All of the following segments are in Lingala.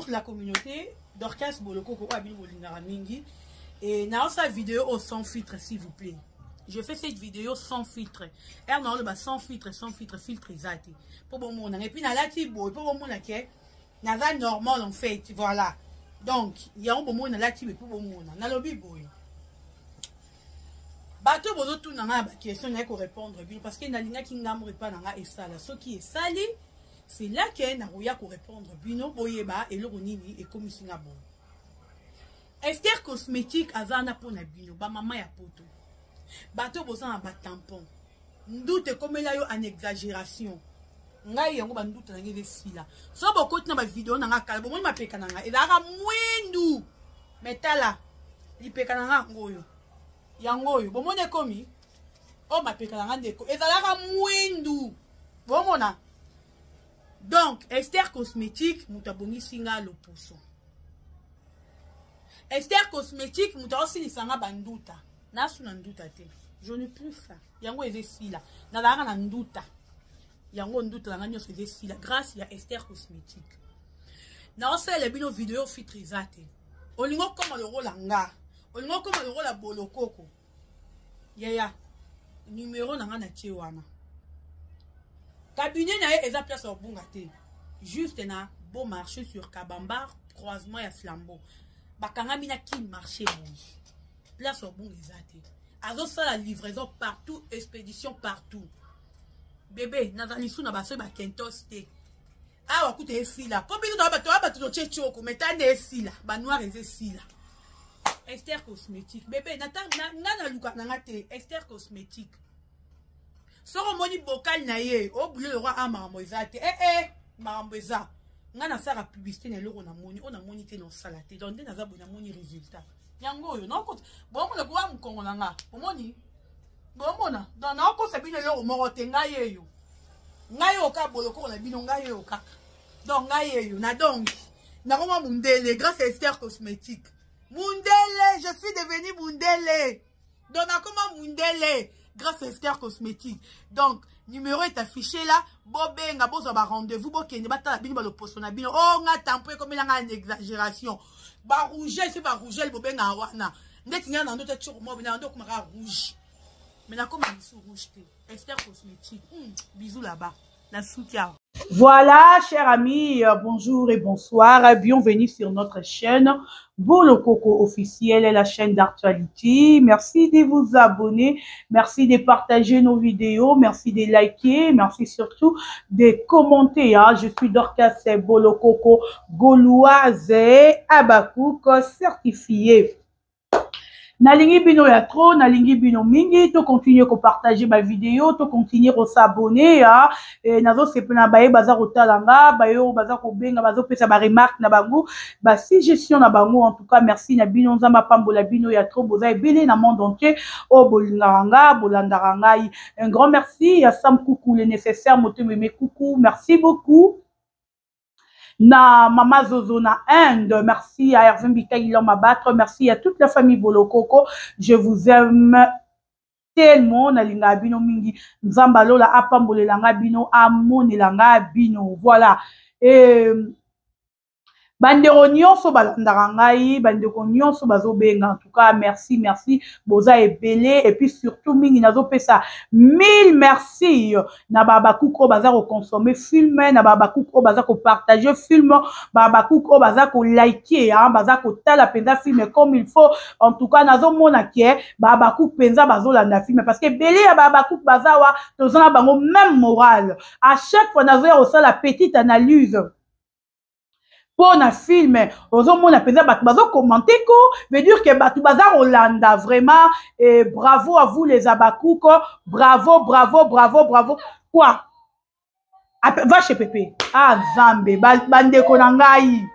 Bonjour la communauté, Dorcas Bolokoko oyo bino bolingaka mingi. Et naosala vidéo oyo sans filtre, s'il vous plaît. Je fais cette vidéo sans filtre. R naoloba sans filtre, sans filtre, filtre eza te. Po bomona. Et puis nalati boye po bomona ke naza normal en fait, voilà. Donc yango bomona nalati boye po bomona. Nalobi boye. Bato bozotuna ngai na baquestion, naye korépondre bino parce que nalingaki ngambo epa na ngai esala. Soki esali, c'est là que nakoya korépondre bino, boyeba eloko nini ekomisi nga boye. Esther Cosmétique aza wana mpona bino bamama ya poto, bato boza na batampon, nduta ekomela yo en exagération. Ngai yango banduta na ngai esila. So bokoti na bavideo na ngai kala, bomoni mapeka na ngai ezalaka mwindu, me tala lipeka na ngai yango oyo, yango oyo bomoni ekomi oyo mapeka na ngai ndeko ezalaka mwindu, bomona. Donc Esther Cosmétique moto abongisi nga loposo. Esther Cosmétique moto aosilisa nga banduta. Nasu na nduta te, je ne plus ça. Yango eza esila, nazalaka na nduta, yango nduta na nga nyonso eza esila grâce ya Esther Cosmétique. Naosalela bino video, filtre eza te. Olingi okoma lokola nga, olingi okoma lokola Bolokoko, yaya, numero na nga na tie wana. Cabinet na ye eza place ya kobunga te, juste na Beau Marché sur Kabambar, croisement ya Flambeau, bakangami na Kin Marché boye, place ya kobunga eza te. Azosala livraison partout, expédition partout. Bebe, naza lisu na basoki bakentos te. Awa kuta esila mpo biso toa bato, bato totie tioko, mai tande esila, banoir eza esila. Esther Cosmétique, bebe, nga naluka na nga te. Esther Cosmétique, soki omoni bokali na ye obule lokwa a makambo eza te. Ee, makambo eza. Nga nasalaka publicité na eloko namoni, oyo namoni te nosala te. Donc nde naza boye, namoni résultat yango oyo. Naokota, bomona kowa mokongo na nga, omoni, bomona. Donc naokosa bino eloko moko te. Ngai eyo, ngai oyo kaka Bolokoko na bino, ngai oyo kaka. Donc ngai eyo na donc nakoma mundele grâce à Esther Cosmétique. Mundele, je suis devenu mundele. Donc nakoma mundele grâce à Esther Cosmétique. Donc numéro est affiché là, bobenga, bozwa ba rendez-vous, bokende batala bino baloposo na bino. Oh, nga tampo ekomela nga na exagération, barouge se barougel, bobenga wana ndeti nga na ndoto tioko mo na ndo komaka rouge, mais nakoma lisu rouge te. Esther Cosmétique, bisous là-bas, na suki awa. Voilà, chers amis, bonjour et bonsoir. Bienvenue sur notre chaîne Bolokoko officielle, la chaîne d'actualité. Merci de vous abonner, merci de partager nos vidéos, merci de liker, merci surtout de commenter. Hein. Je suis Dorcas Bolokoko, gauloise et Abakouk certifié. Nalingi bino ya trop, nalingi bino mingi. To continue kopartage bavideo, to continue kosabonner ya nazosepela na baye baza kotala nga, baye oyo baza kobenga, bazopesa baremarque na bango, basuggestion na bango. En tout cas, merci na bino, Nzambe apambola bino ya trop. Boza ebele na monde entier oyo bolingaka nga, bolandaka ngai. Un grand merci ya Sam Kuku, le nécessaire motomeme kuku, merci beaucoup na Mama Zozo na Inde. Merci à Hervé Mbikayi, l'homme à battre. Merci à toute la famille Bolokoko. Je vous aime tellement. Nalinga bino mingi. Nzambe lola apambolelanga bino, amonelanga bino. Voilà. Et bandeko nyonso balandaka ngai, bandeko nyonso bazobenga, en tout cas merci, merci, boza ebele. Et puis surtout mingi nazopesa mille merci na babakuku oyo baza koconsommer film, na babakuku oyo baza kopartage film, babakuku oyo baza kolike, baza kotala mpenza film comme il faut. En tout cas, nazomona ke babakuku mpenza bazolanda film, parce que ebele ya babakuku baza wa, toza na bango même morale. À chaque fois nazoya kosala petite analyse mpo na film, ozomona mpenza bato bazokomante ko veut dire ke bato baza kolanda vraiment. Et bravo à vous les abakuko, bravo, bravo, bravo, bravo quoi. Va chez Pepe. Ah Nzambe, bandeko na ngai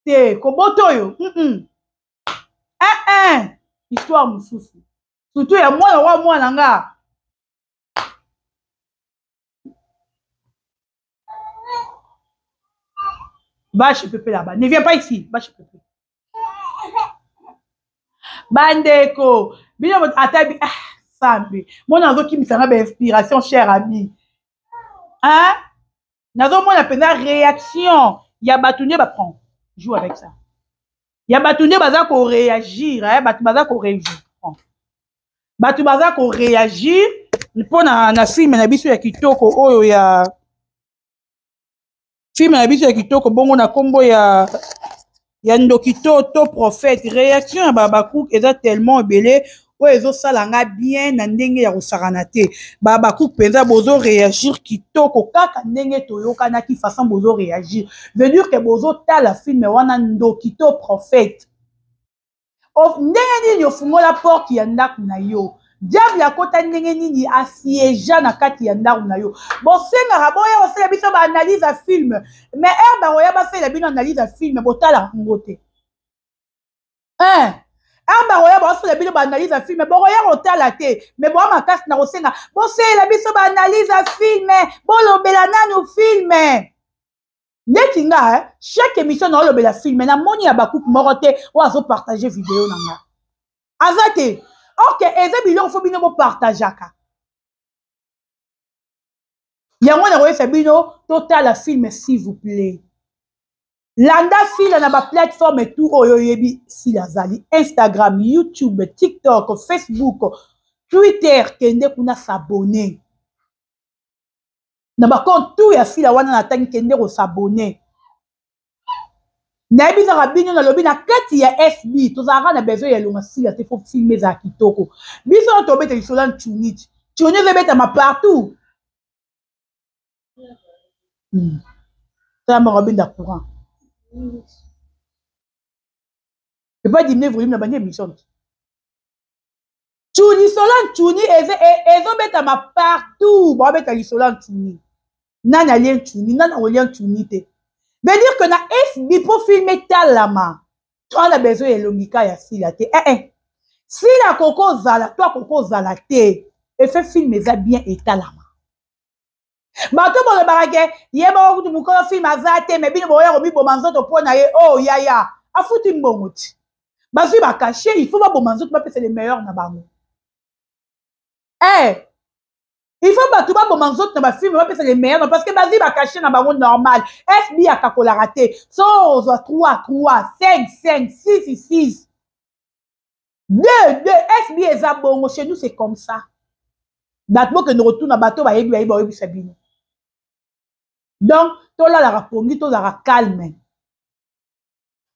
te kobota oyo Eh, eh. Histoire mosusu, surtout ya mwana wa mwana nga. Va chez Pépé là-bas. Ne viens pas ici. Va chez Pépé. Bandeko. Bino ata bi ah sambe. Mona azokimisa nga ba inspiration, cher ami. Hein? Nazomona mpenza réaction ya bato nde baprend. Joue avec ça. Ya bato nde baza koréagir, eh, bato baza koréagir. Bato baza koréagir mpo na film na biso ya kitoko oyo ya film na biso ya kitoko bongo na nkombo ya ndoki to prophète. Réaction ya babakouk eza tellement ebele oyo ezosala nga bien na ndenge ya kosakana te. Babakouk mpenza bozoréagir kitoko kaka ndenge toyokanaki. Façon bozoréagir veut dire que bozotala film wana ndoki to prophète. Ndenge nini ofungola porte ya ndako na yo, diable akota? Ndenge nini asiéger na kati ya ndako na yo? Bosengaka boya kosala biso baanalyse ya film, mais heure bakoya basalela bino analyse ya film, botalaka yango te. Heure bakoya baosala bino baanalyse ya film, bokoya kotala te, mais boya makasi na kosenga bosalela biso baanalyse ya film, bolobela nanu film. Neti nga, eh, chaque émission naolobela film, namoni ya bakupe moko te oyo azopartage video na nga, aza te. Ok, eza biloko faut bino bopartageaka yango. Nakoyesa bino totala film, s'il vous plaît. Landa Sila na baplateforme tout oyo oyebi Sila azali: Instagram, YouTube, TikTok, Facebook, Twitter. Kende kuna, s'abonner na bacompte tout ya Sila wana natangi. Kende kos'abonner. Nayebi kaka bino, nalobi na kati ya SB, tozalaka na besoin ya elonga Sila te. Faut film ezala kitoko. Biso oyo tobeta lisolo ya ncuniti, ncuni ezobetama partout. Tala moko abenda courant epa diminuer volume na bandi émission te. Lisolo ya ncuni ezobetama partout. Baobeta lisolo ya ncuni. Nani alie ncuni? Nani akolia ncuni te? Veut dire que na SB, mpo film etalama, toa na besoin ya elongi ka ya Sila te. Eh, eh. Sila akoki ozala to akoki ozala te, efe film eza bien, etalama. Bato bolobaka ke ye moko kutu mokolo film aza te, mais bino boya komiboma nzoto mpo na ye. Oyo oh, yaya afuti mbongo ti bazwi bacachet, il faut baboma nzoto, bapesa le meilleur na bango. Eh, il faut bato baboma nzoto na bafilm, bapesa le meilleur, parce que bazwi bacachet na bango normal. SB akakolaka te. So ozwa 3 3, 5 5, 6 6, 2 2, SB eza bongo. Chez nous, c'est comme ça. Bato bokende kotuna bato bayebi, bayebi, bayebisa bino. Donc tolalaka pongi, tozalaka calme,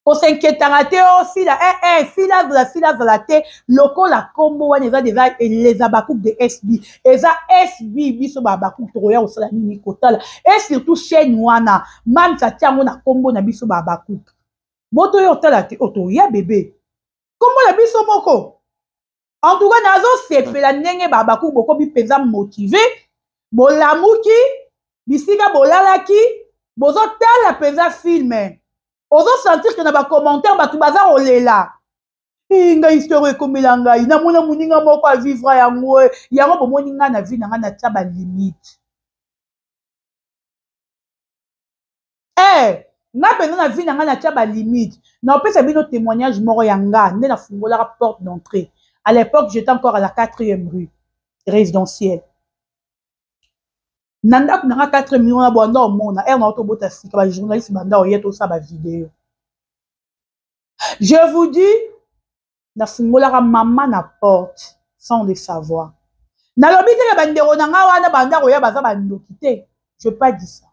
kos'inquiétaka te. O Sila, eh, eh, Sila azala, Sila azala te. Lokola nkombo wana eza deja les Abakouk de SB, eza SB. Biso baAbakouk tokoya kosala nini? Kotala. Et surtout chaîne wana, Mamisa atia yango na nkombo na biso baAbakouk. Botoya otala te, o toya bebe nkombo na biso moko. En tout cas, nazosepela ndenge baAbakouk bokomi mpenza motivé, bolamuki bisika bolalaki, bozotala mpenza film. Ozosentir ke na bacommentaire bato baza kolela: ngai histoire ekomela ngai, namona moninga moko avivre yango. Yango bomoni ngai na vie na ngai natia balimite. Eh, nga mpenza na vie na ngai natia balimite. Naopesa bino témoignage moko ya nga nde nafungolaka porte d'entrée. À l'époque, j'étais encore à la quatrième rue résidentielle na ndako na nga 4 million na banda omona heure na tobota sika, bajournaliste banda oye tosala bavideo. Je vous dis, nafungolaka mama na porte sans le savoir. Nalobi te na bandeko na nga wana banda koya baza bandoki te, je pas dit ça.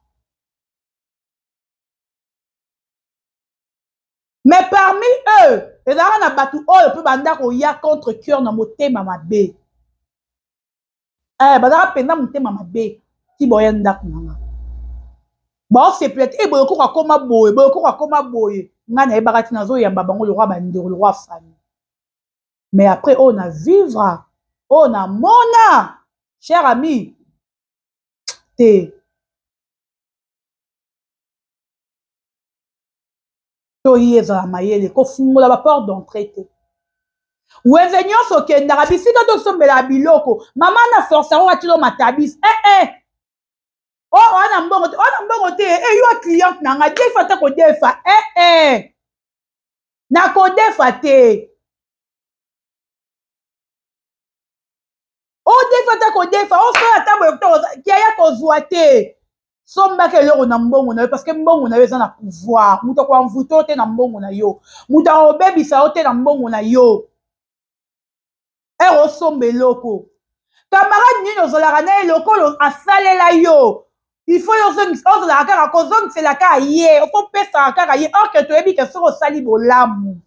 Mais parmi eux ezalaka na bato oyo mpe banda koya contre cœur na motema mabe. Eh, bazalaka mpenza motema mabe. Ti boya ndako na nga, baosepela te. E boye koko akoma boye, boye koko akoma boye. Ngai nayebaka ti nazoyamba bango lokwa bandeko, lokwa famille. Mais après oyo na vivre, oyo namona, cher ami te, toyi ezala mayele kofungola baporte d'entrée te. Wenze nyonso okendaka, bisika tosombelaka biloko, mama na force yango atilo matabisi. Eh, eh. O wana mbongo te, wana mbongo te. E yo cliente na ngai, defa te, kodefa. Eh, eh. Nakodefa te, odefa te, kodefa osala ata boye kiaya kozwa te. Sombaka eloko na mbongo na yo, parce que mbongo na yo eza na pouvoir. Moto akoenvoute yo te na mbongo na yo, moto akobebisa yo te na mbongo na yo. Ere osomba eloko, camarade nini ozalaka na ye lokolo asalela yo, il faut yo ozalaka kaka kozongisela kaka ye, okopesaka kaka ye. Or que toyebi ke soki osali bolamu,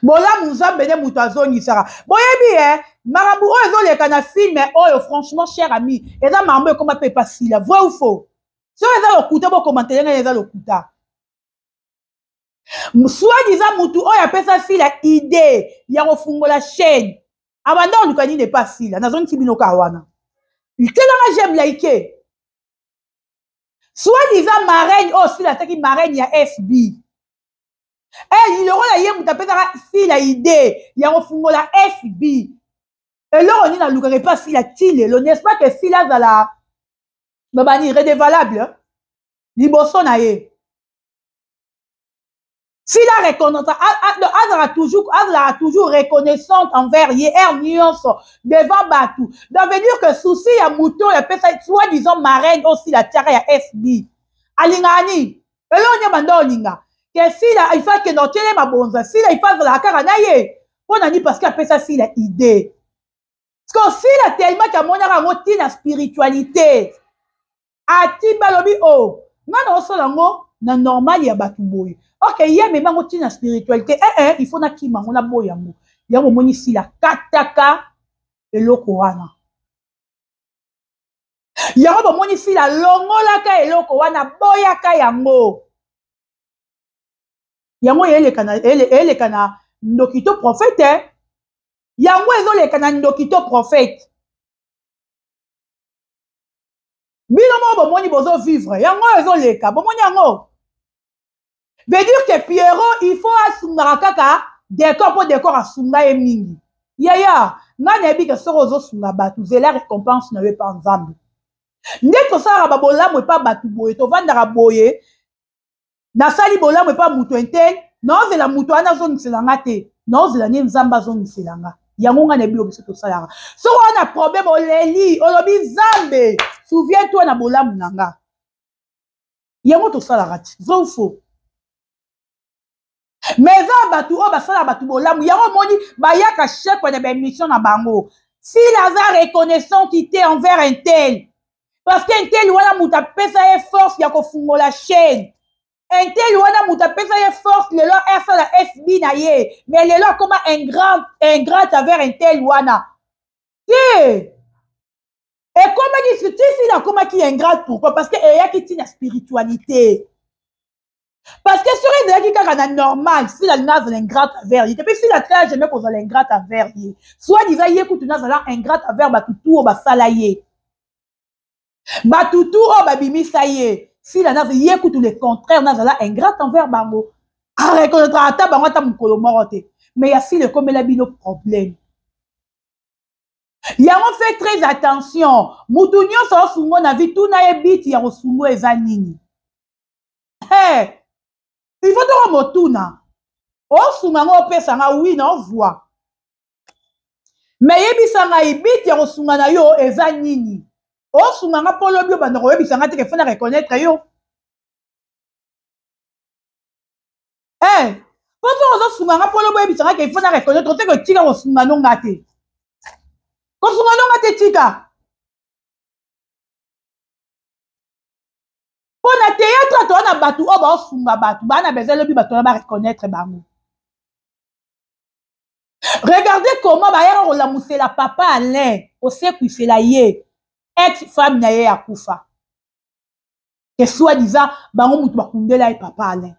bolamu Nzambe nde moto azongisaka. Boyebi e makambo oyo ezoleka na film oyo, franchement, cher ami, eza makambo ekoma mpe pasila. Vrai ou faux? Soki eza lokuta, bokomantele ngai, eza lokuta. Soi-disant mutu oyo apesa Sila idée ya kofungola chaîne, abanda koluka nini epa Sila? Nazongisi bino kaka wana, telanga j'aime, like. Soi-disant marraine oyo Sila ataki, marraine ya FB, lokola ye moto apesaka Sila idée ya kofungola FB, eloko nini alukaka epa Sila ti lelo? N'est-ce pas que Sila azala babani redevable liboso na ye? Sila reconnaître, azalaka toujours reconnaissante envers ye ere nyonso devant bato. Donc veut dire que souci ya moto oyo apesa, soi-disant marraine oyo Sila atiaka ya FB, alingaka nini? Eloko nini banda olinga ke Sila il faut akende otiele mabonza? Sila il faut azalaka kaka na ye mpo na nini? Parce que apesa Sila idée. Parce que Sila tellement ke amonaka yango ntina spiritualité, atimba, alobi: "O oh, nga na osala yango na normal ya bato boye." Ok, ye amema yango ntina spiritualité. Il faut nakima yango, naboya yango. Yango omoni Sila kataka eloko wana. Yango bomoni Sila longolaka eloko wana, boyaka yango. Yango eleka na ndoki to prophète. Yango ezoleka na ndoki to prophète. Bino moko bomoni, bozovivre yango oyo ezoleka, bomoni yango. Veut dire que Pierrot, il faut asungaka kaka Décor, mpo Décor asunga ye mingi. Yaya, ngai nayebi ke soki ozosunga bato, zela récompense na yo epa Nzambe. Nde tosalaka babolamu epa bato boye, tovandaka boye, nasali bolamu epa moto untel, naozela moto wana azongisela nga te, naozela nde Nzambe azongisela nga yango. Ngai nayebi oyo biso tosalaka. Soki wana problème, oleli, olobi: "Nzambe, souviens toi na bolamu na nga." Yango tosalaka ti. Vrai ou faux? Mais eza bato oyo basalaka bato bolamu, yango omoni bayaka chaque na baémission na bango: "S'il aza reconnaissant te envers un tel, parce que un tel wana moto apesa ye force ya kofungola chaîne, un tel wana moto apesa ye force lelo asala FB na ye, mais lelo akoma ingrat envers un tel wana." Te, ekomaki ti Sila akomaki ingrate. Pourquoi? Parce que eyaki ntina spiritualité. Parce que soki ezalaki kaka na normal, Sila alingi azala ingrate envers ye te. Mpe Sila très jamais kozala ingrate envers ye. Soi-disant ye kutu nazala ingrate envers bato tu oyo basala ye, bato tu oyo babimisa ye. Sila naza ye kutu le contraire, nazala ingrate envers bango, areconnaître ata bango ata mokolo moko te. Mais ya Sila ekomela bino problème. Yango, fait très attention. Mutu nyonso osungo na vie, tuna ye biti ya kosungo eza nini. Hey, il faut toko motuna osunga yango, opesa nga wi na ovoi, me yebisa ngai biti ya kosunga na yo eza nini. Osunga nga mpo lobi obanda koyebisa nga te ke faut na reconnaître yo. Mpo soki ozosunga nga mpo lobi oyebisa nga ke faut na reconnaître te, kotika kosunga no nga te, kosunga no nga te, tika. Mpo na théâtre, toza na bato oyo baosunga bato, baa na besoin lobi bato wana bareconnaître bango. Regardez comment bayaka kolamusela papa Alain, kosekwisela ye ex femme na ye akufa, ke soi-disant bango moto bakundela ye papa Alain.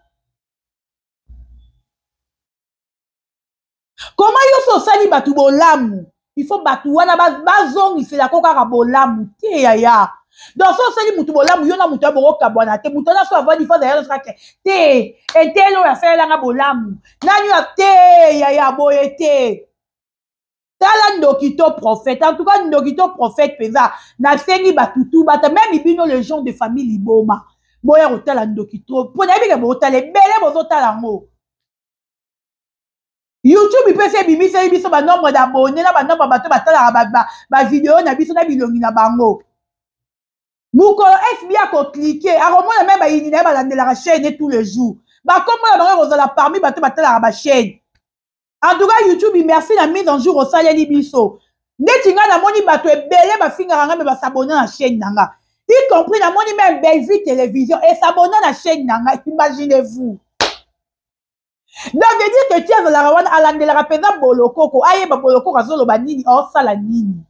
Comment yo so osali bato bolamu, il faut bato wana bazongiselako kaka bolamu te? Yaya, donc so osali motu bolamu, yo na moto ya bokokabwana te. Moto wana so avandi, faut azala kaka te etele oyo asalelanga bolamu nani oyo te. Yaya, boye te. Tala ndoki to prophète. En tout cas, ndoki to prophète mpenza, nasengi batutu bata, même bino le genre de famille liboma, boya kotala ndoki to, mpo nayebi ke botala ebele, bozotala yango. YouTube mpe se ebimiseli biso banombre d'abonné na banombre bato batalaka bavideo na biso na bilongi na bango. Mokolo FBI akoclique, akomona meme bayini na ye balandelaka chaîne tous les jours. Bakombo na bango ekozala parmi bato batalaka ba chaîne. En tout cas YouTube, merci na mise en jour osaleli biso. Ndeti nga namoni bato ebele bafingaka nga me basabone na chaîne na nga. Y compris namoni meme Bellevue Télévision esabone na chaîne na nga, imaginez-vous. Donc veut dire que ti azalaka wana alandelaka mpenza bolokoko, ayeba bolokoko azoloba nini, aosala nini.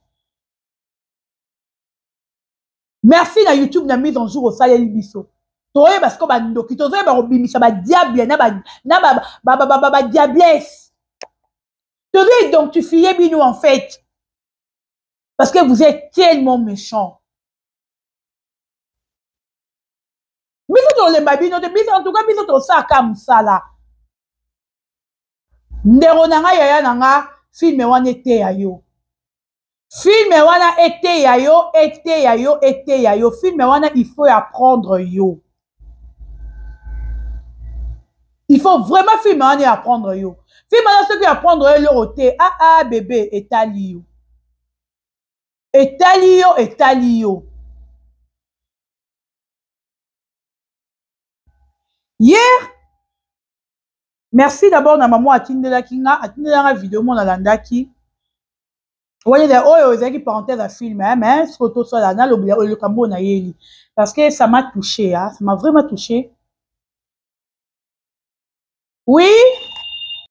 Merci na YouTube na mise en jour osaleli biso. Toyeba siko bandoki, tozoyeba kobimisa ba diable na ba na ba ba ba, ba, ba, ba diablesse. Tozo identifier bino en fait. Parce que vous êtes tellement méchants. Biso tolemba bino te, biso en tout cas biso tosaka mosala. Ndeko na nga, yaya na nga, filme wana eteya yo. Filme wana eteya yo, eteya yo, eteya yo. Filme wana il faut apprendre yo. Il faut vraiment filme wana apprendre yo. Filme wana soki apprendre yo eloko te, ah ah bébé etali yo. Etali yo, etali yo. Hier, merci d'abord na maman atindelaki nga, atindelanga video mona landaki. Wana oyo ezalaki parenthèse ya film, hein, mais ce que tosala nalobela oyo likambo nayeli parce que ça m'a touché, hein, ça m'a vraiment touché. Oui.